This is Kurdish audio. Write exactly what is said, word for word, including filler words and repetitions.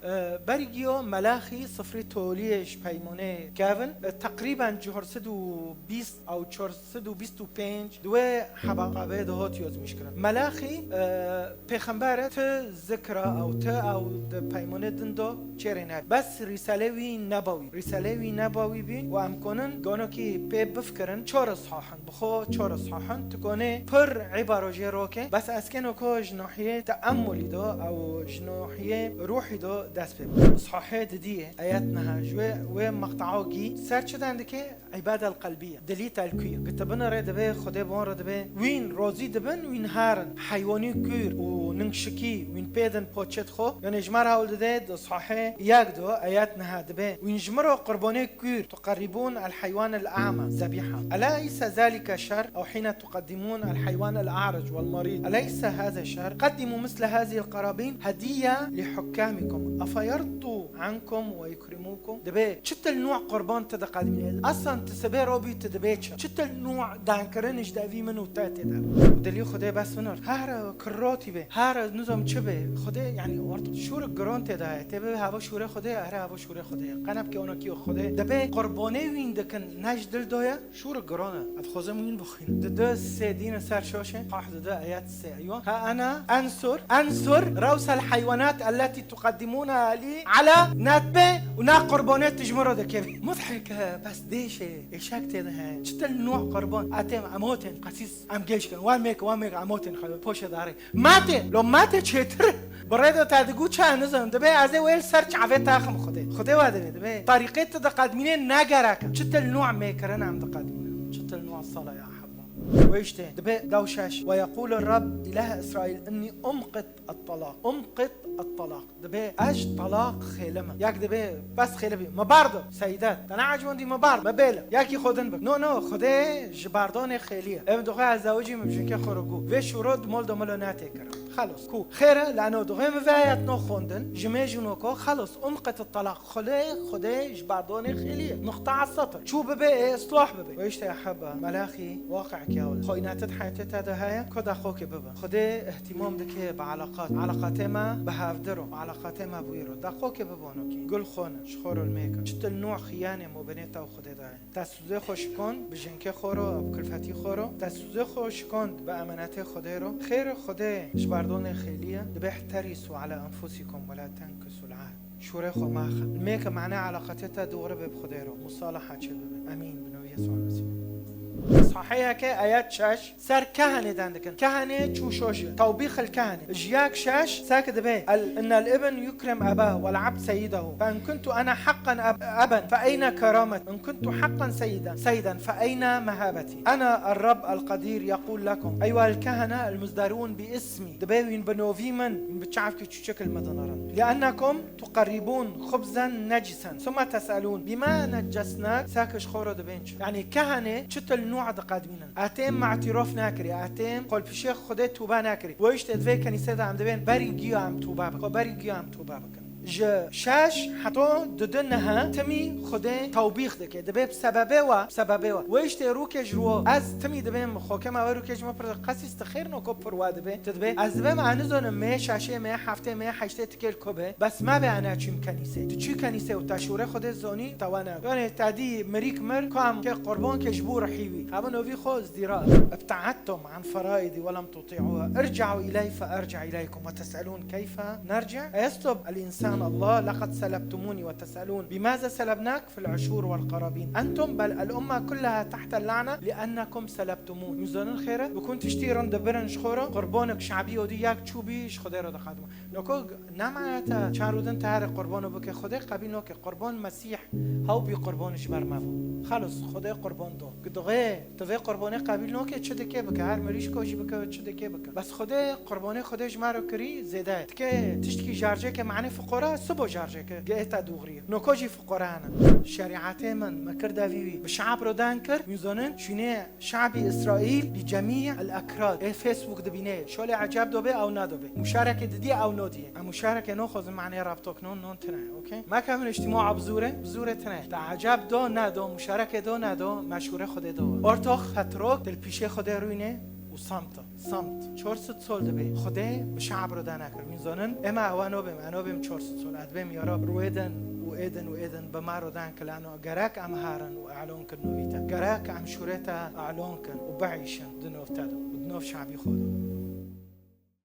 E, berî giyo Melaxî sifrî toliyê ji peymonê kevin, e, teqrîben cihor sed û bîst ew çar sed û bîst û pênc di wê hebaqabê de hot yozmîş kirin. Melaxî, e, pêxember e, ti zikra ew ti ew di peymonê din de çêrê ne. Bes rîsalê wî nebawî. Rîsalê wî nebawî bî û em konin gonokî pê bifkirin çar ishahin. Bi xwe çar ishahin. Tu konê pir îbaro jê roke. Bes ez keno ko ji nahiyê teemulî de ew ji nahiyê ruhî de dest pê bike. Ishahê didiyê, ayet niha, ji wê, wê meqtao gî ser çi dendike? Îbadel qelbiye. Dilî telkûye. Gi tu binirê dibê, Xwedê bi wan re dibê, wîn rozî dibin, wîn herin. Heywanî kûr û ningşikî, wîn pêdin poçet xwe. Yanê ji me re hewl dide, di sahê yek de, ayet niha dibê, wîn ji min re qurbanê kûr, tuqerribûn el heywan el a'ma, zebîha. Eleyse zalike şer, ew hîne tuqeddimûn el heywan el a'rec vel merîd. Eleyse haze şer, qeddimu misle hazihil qarabîn hediye li hukkamikum. Efe yerdu ankum ve yukrimukum. Dibê çi til nû qurban tu diqedimînê? Esan tu sibê robî tu dibê çi? Çi til nû dankirin ji devî min û te tê de? Û dilî Xwedê bes binir. Here kirrotî bê. Here nizam çi bê. Xwedê, yanî, orta şûr giron tê de ye. Tê bê hava şûrê Xwedê, here hava şûrê Xwedê. Qenebke onokî Xwedê. Dibê qurbanê wîn dikin, ne ji dil doye. Şûr giron e. Ez dixwazim wîn bixwînim. Dide sê dîne ser şaşê. Hah dide ayet sê. Eywa. Ha ana ensur, ensur, rewsel heywanat elleti tuqeddimûne li ala netbe û na qurbanê tu ji min re dikevî. Mudhik e, bes dêşê, êşek tê de he. Çi til nû qurban. Atêm, em hotên, qesîs, em gêş kin. Wan mêk, wan mêk, em hotên xwe, poşe darê. Matê, lo matê çêtir. Bi rê de te digu çi, nizim, dibê ez ê wê li ser çavê taxim Xwedê. Xwedê wa dibê, dibê. Tarîqê tu diqedmînê ne gerek e. Çi til nû mêkirin em diqedmînin. Çi til nû sala ya hebba. Wê işte, dibê daw şeş. Ve yekûl Rab, îlah Îsraîl, inni umqit et-talaq. Umqit et-talaq. Dibê ez talaq xêlim. Yek dibê bes xêli bî. Me bar do, seyidet. Te ne ecibandî me bar, me bêle. Yekî xwe din bik. No, no, Xwedê ji bardonê xêliye. Em dixwe ez zewicî min bi jinkê xwe re got. Vê şûro di mol de milo netê kirin. Xelos. Ku. Xêre, lano dixwe mi veyet no xwendin. Ji mê jino ko, xelos. Umqet talaq. Xwedê, Xwedê ji bardonê xêliye. Nuqta setr. Çû bibe, ê islah bibe. Ve işte ya hebba, Melaxî, waqi kewil. Xwe înatet heyetê te de heye, ko da xwe ke bibe. Xwedê ihtimam dike bi alaqat. Alaqatê me bi hevdir o. Alaqatê me bi wî ro. Da xwe ke bibe onokî. Gul xwe ne, ji xwe re lmêke. Çi til nû xiyanê mobinê te û Xwedê daye. Te sûzê xwe şikand bi jinkê xwe re, bi kulfetî xwe re. Te sûzê xwe şikand bi emanetê Xwedê re. Xêrê Xwedê ji bardonê xêliye. Dibê ihterisu ala enfusikum ve la tenkusul ahd. Şûrê xwe maxe. Mêke mane alaqetê te dûre be bi Xwedê re. Musalaha çê bibe. Emîn. Bi navê Yesû Mesîh. Saheyeke ayet şeş. Ser kehenê den dikin. Kehenê çû şoşi. Tewbîxil kehenê. Ji yek şeş seke dibe. El, innel ibn yukrem eba vel abd seyyidehu. Fe in kuntu ana haqqan ab-, aban fe eyne keramet. In kuntu haqqan seyyiden, seyyiden fe eyne mehabeti. Ana el Rab el Qadir yekul lekum. Eyuhel kehene el muzdarun bi ismi. Dibe wîn bi novî min, wîn bi çavkî çûçikil min dinarin. Liennekum tuqerribûn xubzen necisen. Suma teselûn. Bima neccesnak. Seke ji xwe re dibên çi? Yanî kehenê çi til nû diqedmînin. Etêm me îtîrof nekirî, etêm xwe li pişê Xwedê tûbe nekirî. Wê işte di vê kenîsê de em dibên berî giya em tûbe bikin. Berî giya em tûbe bikin. Ji şeş heta di du niha timî Xwedê tewbîx dike. Dibê bi sebebê we, bi sebebê we. Wê işte rûkê ji ro ez timî dibêm xokê me wê rûkê ji me pir qesîs dixêr no ko pir we dibê. Tu dibê ez dibêm ez nizanim mê şeşê, mê heftê, mê heştê tikêl ko be. Bes me be ana çûm kenîsê. Tu çû kenîsê û te şûrê Xwedê zonî te we ne. Yanê te dî mirîk mir kam ke qurban ke ji bo rihî wî. Hevin ovî xwe izdîra. Ibtaattum an feraidi ve lem tuti'uha. Irca'u iley fe erca ileykum ve tes'elûn keyfe nerci'. Eyestu el insan Allah leqed selebtumuni ve tes'elûn bimaze selebnak fil uşûr vel qarabîn. Entum bel el umme kulleha tahtel la'ne liennekum selebtumûn. Hûn zanin xêr e? Bi ku tiştî rind dibirin ji xwe re, qurbanek şabî odî yek çûbî ji Xwedê re diqedime. Noko ne mane te çar û din te herê qurbano bike, Xwedê qebîl noke. Qurban Mesîh hew bî qurban ji ber me bû. Xelos, Xwedê qurban do. Gidoxê, tu vê qurbanê qebîl noke, çi dike bike, her mirîşko jî bike, çi dike bike. Bes Xwedê qurbanê Xwedê ji me re kirî zêde ye. Dike tiştkî jarjeke mane fuqara, sibo jarjeke, ge ê te dûxrî. Noko jî fuqara hene. Şerîetê min, me kir devî wî. Bi şe'b re den kir, wî zonin, şûnê Şe'bî Îsraîl bi cemî el ekrad. Ê Facebook dibîne. Şolê eceb dobe ew nadobe. Muşarekê didî ew nodî. Em muşarekê noxwazin, manê rabtok non, non tine. Okey? Mekevin îctîma bi zûre, bi zûre tine. Te eceb do, nedo, muşarekê do, nedo, meşûre Xwedê do. Ortox, hetrok, dil pîşê Xwedê rûyne û Samt, samt. Çar sed sol dibe. Xwedê bi şe'b re de nekir. Wîn zanin, ema ewa nabêm, e nabêm çar sed sol. Ez dibêm ya Rab, rûyê din û êdin û êdin bi me re de nekir. Lano gerek em herin û elon kin novî te. Gerek em şûrê te elon kin û biîşin di nav te de û di nav şe'bî xwe de.